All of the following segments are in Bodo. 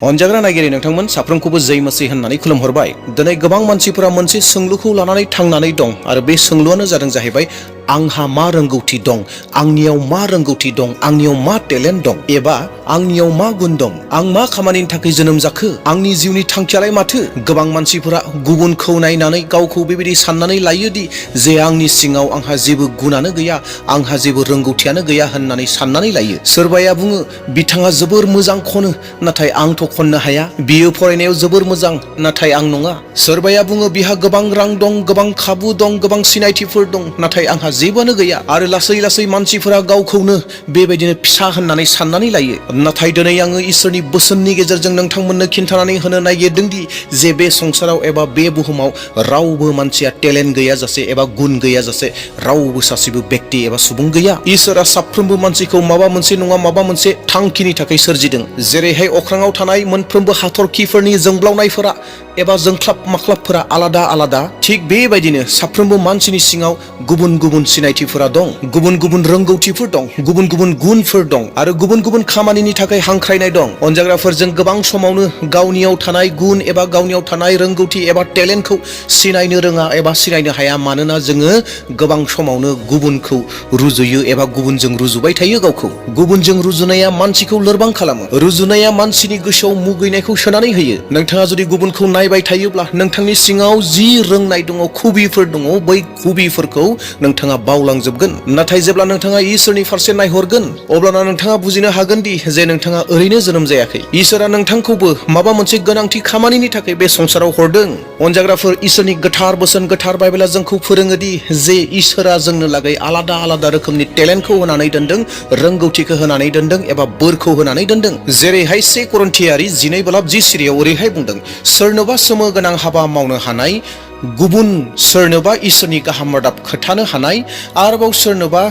अनजाग्रा नायगिरि नोंथांमोन साफ्रोमखौबो जै मसीह होननानै खुलुमहरबाय। दिनै गोबां मानसिफोरा मोनसे सोंलुखौ लानानै थांनानै दं आरो बे सोंलुआनो जादों जाहैबाय आंहा मा रोंगौथि दं, आंनियाव मा रोंगौथि दं, आंनियाव मा टेलेन्ट दं, एबा आंनियाव मा गुन दं, आं मा खामानिनि थाखाय जोनोम जाखो, आंनि जिउनि थांखियालाय माथो। गोबां मानसिफोरा गुबुनखौ नायनानै गावखौ बेबायदि साननानै लायोदि जे आंनि सिङाव आंहा जेबो गुनानो गैया, आंहा जेबो रोंगौथियानो गैया होननानै साननानै लायो। सोरबाया बुङो बिथाङा जोबोर मोजां खनो नाथाय आंथ' खननो हाया, बियो फरायनायाव जोबोर मोजां नाथाय आं नङा। सोरबाया बुङो बिहा गोबां रां दं, गोबां खाबु दं, गोबां सिनायथिफोर दं नाथाय आंहा जेबोआनो गैया। आरो लासै लासै मानसिफोरा गावखौनो बेबायदिनो फिसा होननानै साननानै लायो। नाथाय दिनै आङो इसोरनि बोसोननि गेजेरजों नोंथांमोननो खिन्थानानै होनो नागिरदोंदि जे बे संसाराव एबा बे बुहुमाव रावबो मानसिया टेलेन्ट गैयाजासे एबा गुन गैयाजासे रावबो सासेबो बेक्ति एबा सुबुं गैया। इसोरा साफ्रोमबो मानसिखौ माबा मोनसे नङा माबा मोनसे थांखिनि थाखाय सोरजिदों। जेरैहाय अख्राङाव थानाय मोनफ्रोमबो हाथरखिफोरनि जोंब्लावनायफोरा एबा जोंख्लाब माख्लाबफोरा आलादा आलादा, थिग बेबायदिनो साफ्रोमबो मानसिनि सिङाव गुबुन गुबुन सिनायथिफोरा दं, गुबुन गुबुन रोंगौथिफोर दं, गुबुन गुबुन गुनफोर दं आरो गुबुन गुबुन खामानिनि थाखाय हांख्रायनाय दं। अनजाग्राफोरजों गोबां समावनो गावनियाव थानाय गुन एबा गावनियाव थानाय रोंगौथि एबा टेलेन्टखौ सिनायनो रोङा एबा सिनायनो हाया, मानोना जोङो गोबां समावनो गुबुनखौ रुजुयो एबा गुबुनजों रुजुबाय थायो गावखौ। गुबुनजों रुजुनाया मानसिखौ लोरबां खालामो। रुजुनाया मानसिनि गोसोआव मुगैनायखौ सोनानै होयो। नोंथाङा जुदि गुबुनखौ नायबाय थायोब्ला नोंथांनि सिङाव जि रोंनाय दङ, खुबिफोर दङ, बै खुबिफोरखौ नोंथाङा बावलांजोबगोन। नाथाय जेब्ला नोंथाङा इसोरनि फारसे नायहरगोन अब्लाना नोंथाङा बुजिनो हागोन दि जे नोंथाङा ओरैनो जोनोम जायाखै। इसोरा नोंथांखौबो माबा मोनसे गोनांथि खामानिनि थाखाय बे संसाराव हरदों। अनजाग्राफोर, इसोरनि गोथार बोसोन, गोथार बाइबेला जोंखौ फोरोङोदि जे इसोरा जोंनो लागै आलादा आलादा रोखोमनि टेलेन्टखौ होनानै दोनदों, रोंगौथिखौ होनानै दोनदों एबा बोरखौ होनानै दोनदों। जेरैहाय 1 करन्थियारि 12:10 ओरैहाय बुंदों, सोरनोबा सोमो गोनां हाबा मावनो हानाय, गुबुन सोरनोबा इसोरनि गाहाम रादाब खोथानो हानाय, आरोबाव सोरनोबा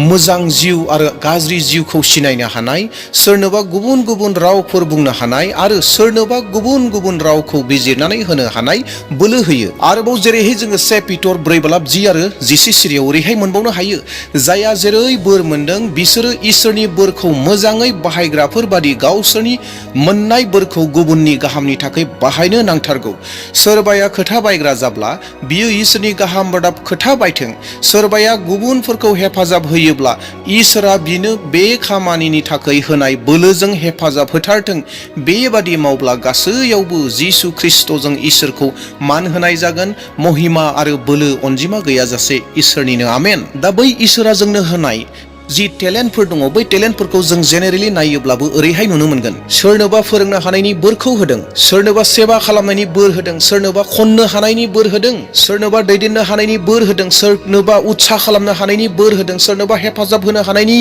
मोजां जिउ आरो गाज्रि जिउखौ सिनायनो हानाय, सोरनोबा गुबुन गुबुन रावफोर बुंनो हानाय आरो सोरनोबा गुबुन गुबुन रावखौ बिजिरनानै होनो हानाय बोलो होयो। आरोबाव जेरैहाय जोङो 1 पिटर 4:10 आरो 11 ओरैहाय मोनबावनो हायो, जायहा जेरै बोर मोनदों बिसोरो इसोरनि बोरखौ मोजाङै बाहायग्राफोर बादि गावसोरनि मोननाय बोरखौ गुबुननि गाहामनि थाखाय बाहायनो नांथारगौ। सोरबाया खोथा बायग्रा जाब्ला बियो इसोरनि गाहाम रादाब खोथा बायथों। सोरबाया गुबुनफोरखौ हेफाजाब होयोब्ला इसोरा बिनो बे खामानिनि थाखाय होनाय बोलोजों हेफाजाब होथारथों। बेबादि मावब्ला गासैयावबो जिसु ख्रिस्टजों इसोरखौ मान होनाय जागोन। महिमा आरो बोलो अनजिमा गैयाजासे इसोरनिनो आमेन। दा बै इसोरा जोंनो होनाय जि टेलेन्टफोर दङ, बै टेलेन्टफोरखौ जों जेनेरेलि नायोब्लाबो ओरैहाय नुनो मोनगोन। सोरनोबा फोरोंनो हानायनि बोरखौ होदों, सोरनोबा सेबा खालामनायनि बोर होदों, सोरनोबा खननो हानायनि बोर होदों, सोरनोबा दैदेननो हानायनि बोर होदों, सोरनोबा उत्साह खालामनो हानायनि बोर होदों, सोरनोबा हेफाजाब होनो हानायनि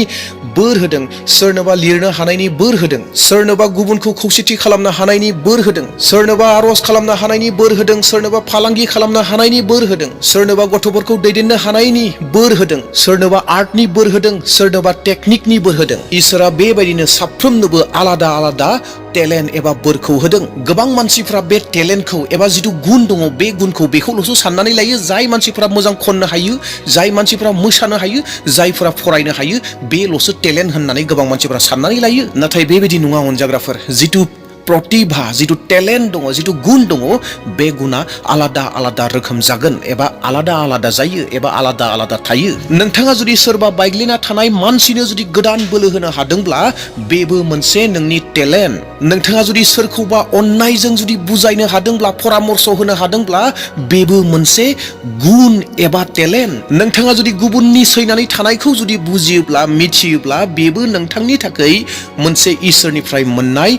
बोर होदों, सोरनोबा लिरनो हानायनि बोर होदों, सोरनोबा गुबुनखौ खौसेथि खालामनो हानायनि बोर होदों, सोरनोबा आरज खालामनो हानायनि बोर होदों, सोरनोबा फालांगि खालामनो हानायनि बोर होदों, सोरनोबा गथ'फोरखौ दैदेननो हानायनि बोर होदों, सोरनोबा आर्टनि बोर होदों, सोरनोबा टेकनिकनि बोर होदों। इसोरा बेबायदिनो साफ्रोमनोबो आलादा आलादा टेलेन्ट एबा बोरखौ होदों। गोबां मानसिफ्रा बे टेलेन्टखौ एबा जिथु गुन दङ बे गुनखौ बेखौल'सो साननानै लायो। जाय मानसिफ्रा मोजां खननो हायो, जाय मानसिफ्रा मोसानो हायो, जायफ्रा फरायनो हायो, बेल'सो टेलेन्ट होननानै गोबां मानसिफ्रा साननानै लायो। नाथाय बेबायदि नङा अनजाग्राफोर। जिथु प्रतिभा, जिथु टेलेन्ट दङ, जिथु गुन दङ, बे गुना आलादा आलादा रोखोम जागोन एबा आलादा आलादा जायो एबा आलादा आलादा थायो। नोंथाङा जुदि सोरबा बायग्लिना थानाय मानसिनो जुदि गोदान बोलो होनो हादोंब्ला बेबो मोनसे नोंनि टेलेन्ट। नोंथाङा जुदि सोरखौबा अननायजों जुदि बुजायनो हादोंब्ला, परामर्श होनो हादोंब्ला बेबो मोनसे गुन एबा टेलेन्ट। नोंथाङा जुदि गुबुननि सैनानै थानायखौ जुदि बुजियोब्ला, मिथियोब्ला बेबो नोंथांनि थाखाय मोनसे इसोरनिफ्राय मोननाय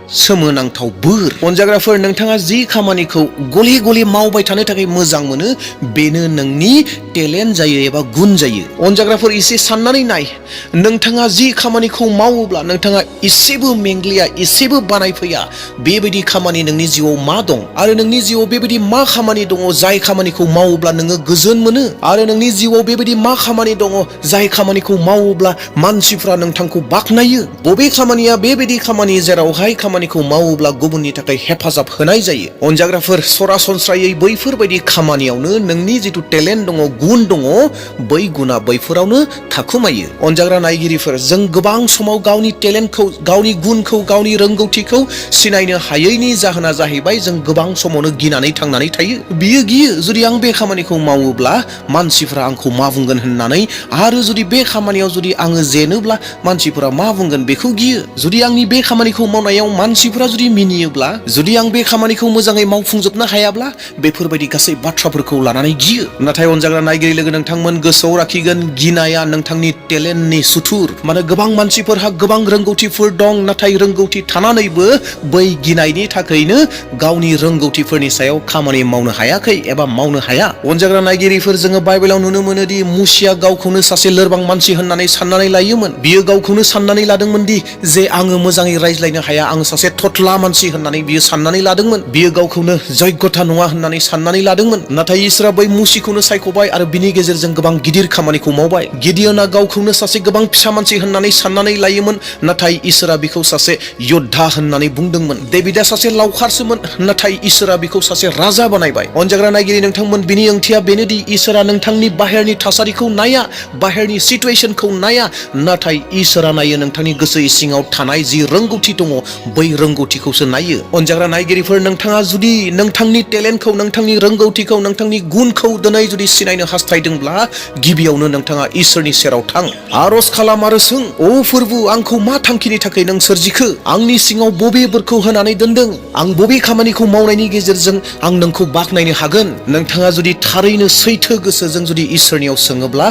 सोमोनांथाव बोर। अनजाग्राफोर, नोंथाङा जि खामानिखौ गले गले मावबाय थानो थाखाय मोजां मोनो बेनो नोंनि टेलेन्ट जायो एबा गुन जायो। अनजाग्राफोर, एसे साननानै नाय, नोंथाङा जि खामानिखौ मावोब्ला नोंथाङा एसेबो मेंग्लिया, एसेबो बानायफैया, बेबायदि खामानि नोंनि जिउआव मा दं? आरो नोंनि जिउआव बेबायदि मा खामानि दङ जाय खामानिखौ मावोब्ला नोङो गोजोन मोनो? आरो नोंनि जिउआव बेबायदि मा खामानि दङ जाय खामानिखौ मावोब्ला मानसिफ्रा नोंथांखौ बाख्नायो? बबे खामानिया बेबायदि खामानि जेरावहाय खामानिखौ मावोब्ला गुबुननि थाखाय हेफाजाब होनाय जायो। अनजाग्राफोर, सरासनस्रायै बैफोरबायदि खामानियावनो नोंनि जिथु टेलेन्ट दङ, गुन दङ, बै गुना बैफोरावनो थाखुमायो। अनजाग्रा नायगिरिफोर, जों गोबां समाव गावनि टेलेन्टखौ, गावनि गुनखौ, गावनि रोंगौथिखौ सिनायनो हायैनि जाहोना जाहैबाय जों गोबां समावनो गिनानै थांनानै थायो। बियो गियो, जुदि आं बे खामानिखौ मावोब्ला मानसिफ्रा आंखौ मा बुंगोन होननानै, आरो जुदि बे खामानियाव जुदि आङो जेनोब्ला मानसिफोरा मा बुंगोन बेखौ गियो। जुदि आंनि बे खामानिखौ मावनायाव मानसिफोरा जुदि मिनियोब्ला, जुदि आं बे खामानिखौ मोजाङै मावफुंजोबनो हायाब्ला, बेफोरबायदि गासै बाथ्राफोरखौ लानानै गियो। नाथाय अनजाग्रा नायगिरि लोगो, नोंथांमोन गोसोआव लाखिगोन, गिनाया नोंथांनि टेलेन्टनि सुथुर। मानो गोबां मानसिफोरहा गोबां रोंगौथिफोर दं, नाथाय रोंगौथि थानानैबो बै गिनायनि थाखायनो गावनि रोंगौथिफोरनि सायाव खामानि मावनो हायाखै एबा मावनो हाया। अनजाग्रा नायगिरिफोर, जोङो बाइबेलाव नुनो मोनोदि मुसिया गावखौनो सासे लोरबां मानसि होननानै साननानै लायोमोन। बियो गावखौनो साननानै लादोंमोन दि जे आङो मोजाङै रायज्लायनो हाया, आङो सासे थथला मानसि होननानै बियो साननानै लादोंमोन। बियो गावखौनो जग्यता नङा होननानै साननानै लादोंमोन। नाथाय इसोरा बै मुसिखौनो सायख'बाय आरो बिनि गेजेरजों गोबां गिदिर खामानिखौ मावबाय। गिडियना गावखौनो सासे गोबां फिसा मानसि होननानै साननानै लायोमोन, नाथाय इसोरा बिखौ सासे योद्धा होननानै बुंदोंमोन। डेभिडा सासे लावखारसोमोन, नाथाय इसोरा बिखौ सासे राजा बानायबाय। अनजाग्रा नायगिरि नोंथांमोन, बिनि ओंथिया बेनोदि इसोरा नोंथांनि बाहेरनि थासारिखौ नाया, बाहेरनि सिचुएसनखौ नाया, नाथाय इसोरा नायो नोंथांनि गोसो सिङाव थानाय जि रोंगौथि दङ, बै रोंगौथिखौसो नायो। अनजाग्रा नायगिरिफोर, नोंथाङा जुदि नोंथांनि टेलेन्टखौ, नोंथांनि रोंगौथिखौ, नोंथांनि गुनखौ दिनै जुदि सिनायनो हास्थायदोंब्ला, गिबियावनो नोंथाङा इसोरनि सेराव थां, आरज खालाम आरो सों, ओ फोरबु, आंखौ मा थांखिनि थाखाय नों सोरजिखो? आंनि सिङाव बबे बोरखौ होनानै दोनदों? आं बबे खामानिखौ मावनायनि गेजेरजों आं नोंखौ बाख्नायनो हागोन? नोंथाङा जुदि थारैनो सैथो गोसोजों जुदि इसोरनियाव सोङोब्ला,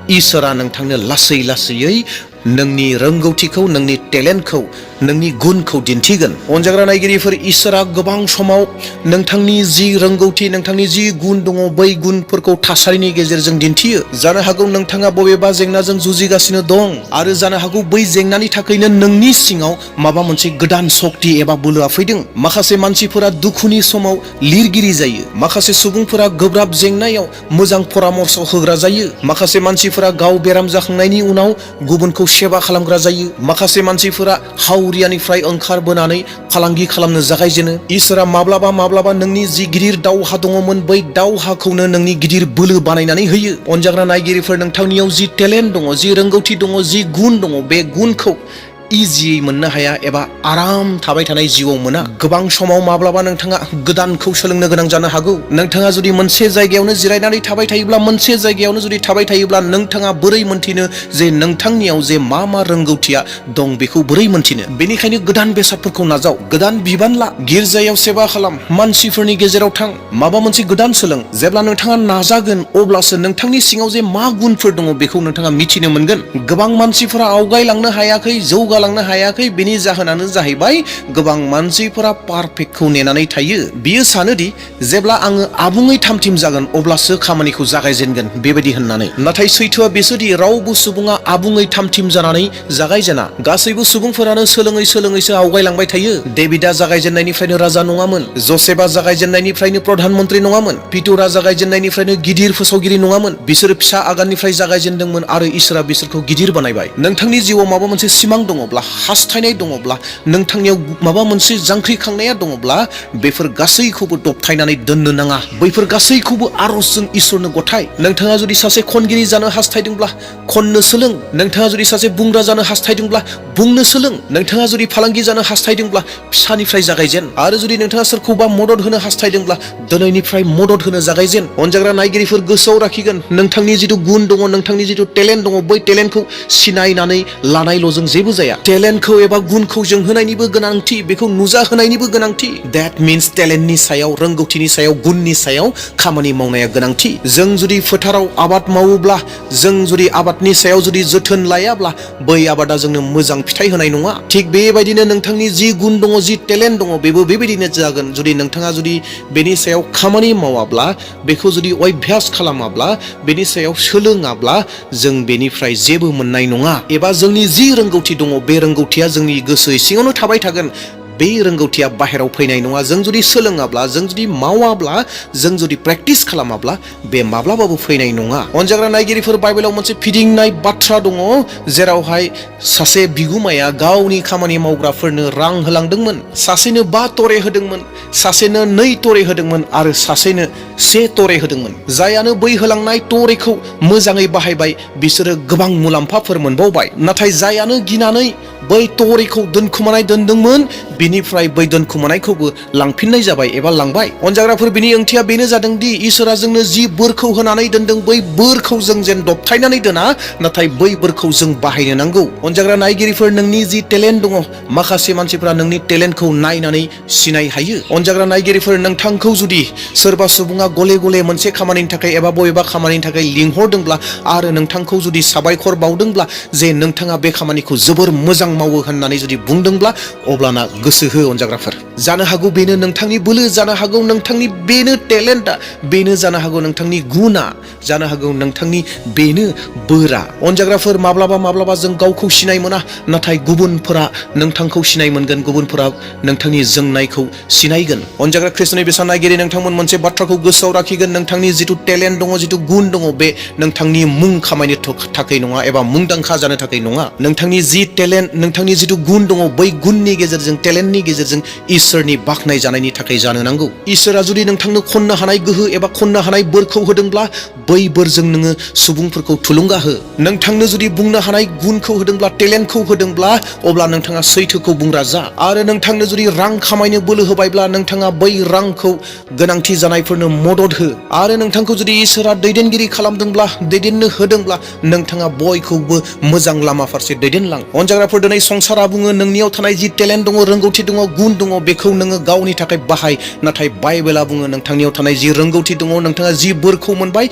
इसोरा नोंथांनो लासै लासैयै नोंनि रोंगौथिखौ, नोंनि टेलेन्टखौ, नोंनि गुनखौ दिन्थिगोन। अनजाग्रा नायगिरिफोर, इसोरा गोबां समाव नोंथांनि जि रोंगौथि, नोंथांनि जि गुन दङ, बै गुनफोरखौ थासारिनि गेजेरजों दिन्थियो। जानो हागौ नोंथाङा बबेबा जेंनाजों जुजिगासिनो दं, आरो जानो हागौ बै जेंनानि थाखायनो नोंनि सिङाव माबा मोनसे गोदान सक्ति एबा बोलोआ फैदों। माखासे मानसिफोरा दुखुनि समाव लिरगिरि जायो। माखासे सुबुंफोरा गोब्राब जेंनायाव मोजां परामर्श होग्रा जायो। माखासे मानसिफोरा गाव बेराम जाखांनायनि उनाव गुबुनखौ सेबा खालामग्रा जायो। माखासे मानसिफोरा हावरियानिफ्राय ओंखारबोनानै फालांगि खालामनो जागायजेनो। इसोरा माब्लाबा माब्लाबा नोंनि जि गिदिर दावहा दङमोन, बै दावहाखौनो नोंनि गिदिर बोलो बानायनानै होयो। अनजाग्रा नायगिरिफोर, नोंथांनियाव जि टेलेन्ट दङ, जि रोंगौथि दङ, जि गुन दङ, बे गुनखौ इजियै मोननो हाया एबा आराम थाबाय थानाय जिउआव मोना। गोबां समाव माब्लाबा नोंथाङा गोदानखौ सोलोंनो गोनां जानो हागौ। नोंथाङा जुदि मोनसे जायगायावनो जिरायनानै थाबाय थायोब्ला, मोनसे जायगायावनो जुदि थाबाय थायोब्ला, नोंथाङा बोरै मोन्थिनो जे नोंथांनियाव जे मा मा रोंगौथिया दं, बेखौ बोरै मोन्थिनो? बेनिखायनो गोदान बेसादफोरखौ नाजाव, गोदान बिबान ला, गिर्जायाव सेबा खालाम, मानसिफोरनि गेजेराव थां, माबा मोनसे गोदान सोलों। जेब्ला नोंथाङा नाजागोन, अब्लासो नोंथांनि सिङाव जे मा गुनफोर दङ, बेखौ नोंथाङा मिथिनो मोनगोन। गोबां मानसिफोरा आवगायलांनो हायाखै, जौगालांनो हायाखै, बेनि जाहोनानो जाहैबाय गोबां मानसिफोरा पारफेक्टखौ नेनानै थायो। बियो सानोदि जेब्ला आङो आबुङै थामथिम जागोन, अब्लासो खामानिखौ जागायजेनगोन, बेबायदि होननानै। नाथाय सैथोआ बेसोदि रावबो सुबुङा आबुङै थामथिम जानानै जागायजेना। गासैबो सुबुंफोरानो सोलोङै सोलोङैसो आवगायलांबाय थायो। डेभिडा जागायजेननायनिफ्रायनो राजा नङामोन। जसेफआ जागायजेननायनिफ्रायनो प्रधान मन्त्रि नङामोन। पिटरा जागायजेननायनिफ्रायनो गिदिर फोसावगिरि नङामोन। बिसोरो फिसा आगाननिफ्राय जागायजेनदोंमोन आरो इसोरा बिसोरखौ गिदिर बानायबाय। नोंथांनि जिउआव माबा मोनसे सिमां दङब्ला, हास्थायनाय दङब्ला, नोंथांनियाव माबा मोनसे जांख्रिखांनाया दङब्ला, बेफोर गासैखौबो दबथायनानै दोननो नाङा। बैफोर गासैखौबो आरजजों इसोरनो गथाय। नोंथाङा जुदि सासे खनगिरि जानो हास्थायदोंब्ला, खननो सोलों। नोंथाङा जुदि सासे बुंग्रा जानो हास्थायदोंब्ला, बुंनो सोलों। नोंथाङा जुदि फालांगि जानो हास्थायदोंब्ला, फिसानिफ्राय जागायजेन। आरो जुदि नोंथाङा सोरखौबा मदद होनो हास्थायदोंब्ला, दिनैनिफ्राय मदद होनो जागायजेन। अनजाग्रा नायगिरिफोर, गोसोआव लाखिगोन, नोंथांनि जिथु गुन दङ, नोंथांनि जिथु टेलेन्ट दङ, बै टेलेन्टखौ सिनायनानै लानायल'जों जेबो जाया। टेलेन्टखौ एबा गुनखौ जोंहोनायनिबो गोनांथि, बेखौ नुजाहोनायनिबो गोनांथि। That means टेलेन्टनि सायाव, रोंगौथिनि सायाव, गुननि सायाव खामानि मावनाया गोनांथि। जों जुदि फोथाराव आबाद मावोब्ला, जों जुदि आबादनि सायाव जुदि जोथोन लायाब्ला, बै आबादा जोंनो मोजां फिथाइ होनाय नङा। थिग बेबायदिनो नोंथांनि जि गुन दङ, जि टेलेन्ट दङ, बेबो बेबायदिनो जागोन। जुदि नोंथाङा जुदि बेनि सायाव खामानि मावाब्ला, बेखौ जुदि अभ्यास खालामाब्ला, बेनि सायाव सोलोङाब्ला, जों बेनिफ्राय जेबो मोननाय नङा। एबा जोंनि जि रोंगौथि दङ, बे रोंगौथिया जोंनि गोसो सिङावनो थाबाय थागोन। बे रोंगौथिया बाहेराव फैनाय नङा जों जुदि सोलोङाब्ला जों जुदि मावाब्ला जों जुदि प्रेक्टिस खालामाब्ला बे माब्लाबाबो फैनाय नङा अनजाग्रा नायगिरिफोर बाइबेलाव मोनसे फिदिंनाय बाथ्रा दङ जेरावहाय सासे बिगुमाया गावनि खामानि मावग्राफोरनो रां होलांदोंमोन सासेनो 5 तरे होदोंमोन सासेनो 2 तरे होदोंमोन आरो सासेनो 1 तरे होदोंमोन जायानो बै होलांनाय तरेखौ मोजाङै बाहायबाय बिसोरो गोबां मुलाम्फाफोर मोनबावबाय नाथाय जायानो गिनानै बै तरेखौ दोनखुमानाय दोनदोंमोन बिनिफ्राय बै दोनखुमानायखौबो लांफिननाय जाबाय एबा लांबाय अनजाग्राफोर बिनि ओंथिया बेनो जादों दि इसोरा जोंनो जि बोरखौ होनानै दोनदों बै बोरखौ जों जेन दबथायनानै दोना नाथाय बै बोरखौ जों बाहायनो नांगौ अनजाग्रा नायगिरिफोर नोंनि जि टेलेन्ट दङ माखासे मानसिफोरा नोंनि टेलेन्टखौ नायनानै सिनाय हायो अनजाग्रा नायगिरिफोर नोंथांखौ जुदि सोरबा सुबुङा गले गले मोनसे खामानिनि थाखाय एबा बबेबा खामानिनि थाखाय लिंहरदोंब्ला आरो नोंथांखौ जुदि साबायखर बावदोंब्ला जे नोंथाङा बे खामानिखौ जोबोर मोजां मावो होननानै जुदि बुंदोंब्ला अब्लाना गोसो हो अनजाग्राफोर जानो हागौ बेनो नोंथांनि बोलो जानो हागौ नोंथांनि बेनो टेलेन्टआ बेनो जानो हागौ नोंथांनि गुना जानो हागौ नोंथांनि बेनो बोरा अनजाग्राफोर माब्लाबा जों गावखौ सिनाय मोना नाथाय गुबुनफोरा नोंथांखौ सिनाय मोनगोन गुबुनफोरा नोंथांनि जोंनायखौ सिनायगोन अनजाग्रा ख्रिस्टनि बेसेन नायगिरि नोंथांमोन मोनसे बाथ्राखौ गोसोआव लाखिगोन नोंथांनि जिथु टेलेन्ट दङ जिथु गुन दङ बे नोंथांनि मुं खामायनो थाखाय नङा एबा मुंदांखा जानो थाखाय नङा नोंथांनि जि टेलेन्ट नोंथांनि जिथु गुन दङ बै गुननि गेजेरजों टेलेन्टनि गेजेरजों इसोरनि बाख्नाय जानायनि थाखाय जानो नांगौ इसोरा जुदि नोंथांनो खननो हानाय गोहो एबा खननो हानाय बोरखौ होदोंब्ला बै बोरजों नोङो सुबुंफोरखौ थुलुंगा हो नोंथांनो जुदि बुंनो हानाय गुनखौ होदोंब्ला टेलेन्टखौ होदोंब्ला अब्ला नोंथाङा सैथोखौ बुंग्रा जा आरो नोंथांनो जुदि रां खामायनो बोलो होबायब्ला नोंथाङा बै रांखौ गोनांथि जानायफोरनो मदद हो आरो नोंथांखौ जुदि इसोरा दैदेनगिरि खालामदोंब्ला दैदेननो होदोंब्ला नोंथाङा बयखौबो मोजां लामा फारसे दैदेनलां अनजाग्राफोर दिनै संसारा बुङो नोंनियाव थानाय जि टेलेन्ट दङ रोंगौथि दङ गुन दङ बेखौ नोङो गावनि थाखाय बाहाय नाथाय बाइबेला बुङो नोंथांनियाव थानाय जि रोंगौथि दङ नोंथाङा जि बोरखौ मोनबाय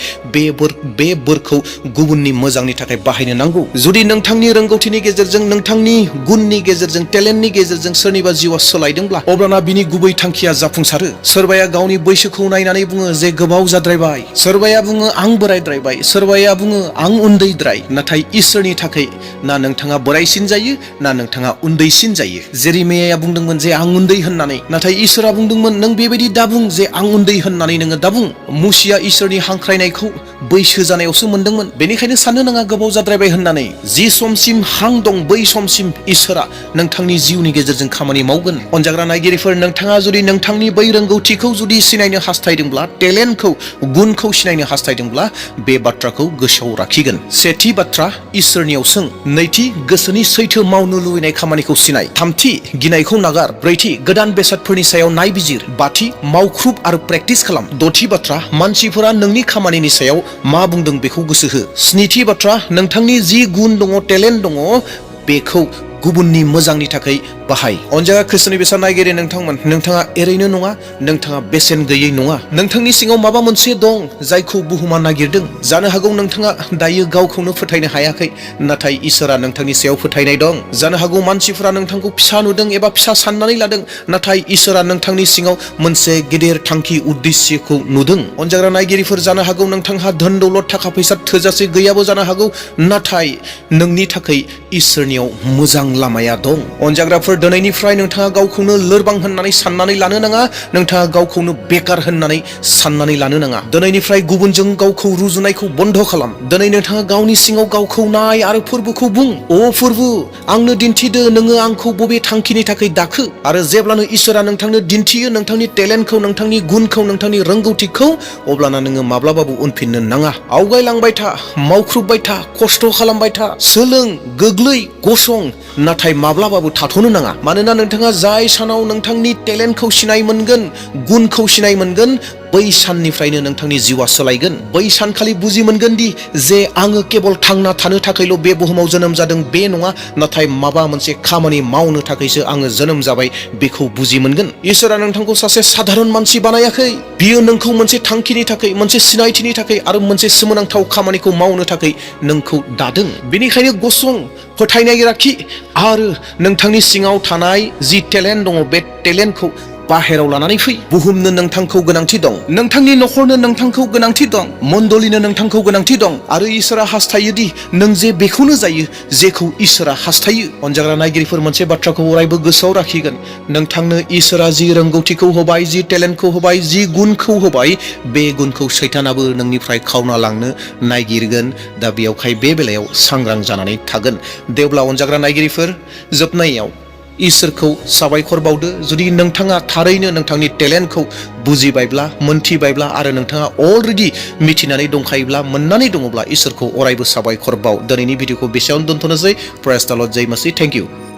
बे बोरखौ गुबुननि मोजांनि थाखाय बाहायनो नांगौ जुदि नोंथांनि रोंगौथिनि गेजेरजों नोंथांनि गुननि गेजेरजों टेलेन्टनि गेजेरजों सोरनिबा जिउआ सोलायदोंब्ला अब्लाना बिनि गुबै थांखिया जाफुंसारो सोरबाया गावनि बैसोखौ नायनानै बुङो जे गोबाव जाद्रायबाय सोरबाया बुङो आं बोरायद्रायबाय सोरबाया बुङो आं उन्दैद्राय नाथाय इसोरनि थाखाय ना नोंथाङा बोरायसिन जायो ना नोंथाङा उन्दैसिन जायो जेरेमियाया बुंदोंमोन जे आं उन्दै होननानै नाथाय इसोरा बुंदोंमोन नों बेबायदि दाबुं जे आं उन्दै होननानै नोङो दाबुं मुसिया इसोरनि हांख्रायनायखौ बैसो जानायावसो मोनदोंमोन बेनिखायनो साननो नाङा गोबाव जाद्रायबाय होननानै जि समसिम हां दं बै समसिम इसोरा नोंथांनि जिउनि गेजेरजों खामानि मावगोन अनजाग्रा नायगिरिफोर नोंथाङा जुदि नोंथांनि बै रोंगौथिखौ जुदि सिनायनो हास्थायदोंब्ला टेलेन्टखौ गुनखौ सिनायनो हास्थायदोंब्ला बे बाथ्राखौ गोसोआव लाखिगोन सेथि बाथ्रा इसोरनियाव सों नैथि गोसोनि सैथो मावनो लुबैनाय खामानिखौ सिनाय थामथि गिनायखौ नागार ब्रैथि गोदान बेसादफोरनि सायाव नायबिजिर बाथि मावख्रुब आरो प्रेक्टिस खालाम दथि बाथ्रा मानसिफोरा नोंनि खामानिनि सायाव मा बुंदों बेखौ गोसो हो स्निथि बाथ्रा नोंथांनि जि गुन दङ टेलेन्ट दङ बेखौ गुबुननि मोजांनि थाखाय बाहाय अनजाग्रा ख्रिस्टनि बेसेन नायगिरि नोंथांमोन नोंथाङा एरैनो नङा नोंथाङा बेसेन गैयै नङा नोंथांनि सिङाव माबा मोनसे दं जायखौ बुहुमा नागिरदों जानो हागौ नोंथाङा दायो गावखौनो फोथायनो हायाखै नाथाय इसोरा नोंथांनि सायाव फोथायनाय दं जानो हागौ मानसिफोरा नोंथांखौ फिसा नुदों एबा फिसा साननानै लादों नाथाय इसोरा नोंथांनि सिङाव मोनसे गेदेर थांखि उद्देश्यखौ नुदों अनजाग्रा नायगिरिफोर जानो हागौ नोंथांहा धोन दौलत थाखा फैसा थोजासे गैयाबो जानो हागौ नाथाय नोंनि थाखाय इसोरनियाव मोजां लामाया दं अनजाग्राफोर दिनैनिफ्राय नोंथाङा गावखौनो लोरबां होननानै साननानै लानो नाङा नोंथाङा गावखौनो बेकार होननानै साननानै लानो नाङा दिनैनिफ्राय गुबुनजों गावखौ रुजुनायखौ बन्द खालाम दिनै नोंथाङा गावनि सिङाव गावखौ नाय आरो फोरबोखौ बुं अ फोरबो आंनो दिन्थिदो नोङो आंखौ बबे थांखिनि थाखाय दाखो आरो जेब्लानो इसोरा नोंथांनो दिन्थियो नोंथांनि टेलेन्टखौ नोंथांनि गुनखौ नोंथांनि रोंगौथिखौ अब्लाना नोङो माब्लाबाबो उनफिननो नाङा आवगायलांबाय था मावख्रुबबाय था खस्थ खालामबाय था सोलों गोग्लै गसं नाथाय माब्लाबाबो थाथ'नो नाङा मानोना नोंथाङा जाय सानाव नोंथांनि टेलेन्टखौ सिनाय मोनगोन गुनखौ सिनाय मोनगोन बै साननिफ्रायनो नोंथांनि जिउआ सोलायगोन बै सानखालि बुजि मोनगोन दि जे आङो केबल थांना थानो थाखायल' बे बुहुमाव जोनोम जादों बे नङा नाथाय माबा मोनसे खामानि मावनो थाखायसो आङो जोनोम जाबाय बेखौ बुजि मोनगोन इसोरा नोंथांखौ सासे साधारन मानसि बानायाखै बियो नोंखौ मोनसे थांखिनि थाखाय मोनसे सिनायथिनि थाखाय आरो मोनसे सोमोनांथाव खामानिखौ मावनो थाखाय नोंखौ दादों बेनिखायनो गसं फोथायनाय लाखि आरो नोंथांनि सिङाव थानाय जि टेलेन्ट दङ बे टेलेन्टखौ बाहेराव लानानै फै बुहुमनो नोंथांखौ गोनांथि दं नोंथांनि नखरनो नोंथांखौ गोनांथि दं मण्डलिनो नोंथांखौ गोनांथि दं आरो इसोरा हास्थायोदि नों जे बेखौनो जायो जेखौ इसोरा हास्थायो अनजाग्रा नायगिरिफोर मोनसे बाथ्राखौ अरायबो गोसोआव लाखिगोन नोंथांनो इसोरा जि रोंगौथिखौ होबाय जि टेलेन्टखौ होबाय जि गुनखौ होबाय बे गुनखौ सैतानाबो नोंनिफ्राय खावना लांनो नागिरगोन दा बेयावखाय बे बेलायाव सांग्रां जानानै थागोन देवब्ला अनजाग्रा नायगिरिफोर जोबनायाव इसोरखौ साबायखर बावदो जुदि नोंथाङा थारैनो नोंथांनि टेलेन्टखौ बुजिबायब्ला मोनथिबायब्ला आरो नोंथाङा अलरेडि मिथिनानै दंखायोब्ला मोननानै दङब्ला इसोरखौ अरायबो साबायखर बाव दिनैनि भिडिअखौ बेसेयावनो दोनथ'नोसै प्रेज द लर्ड जय मसीह थेंक इउ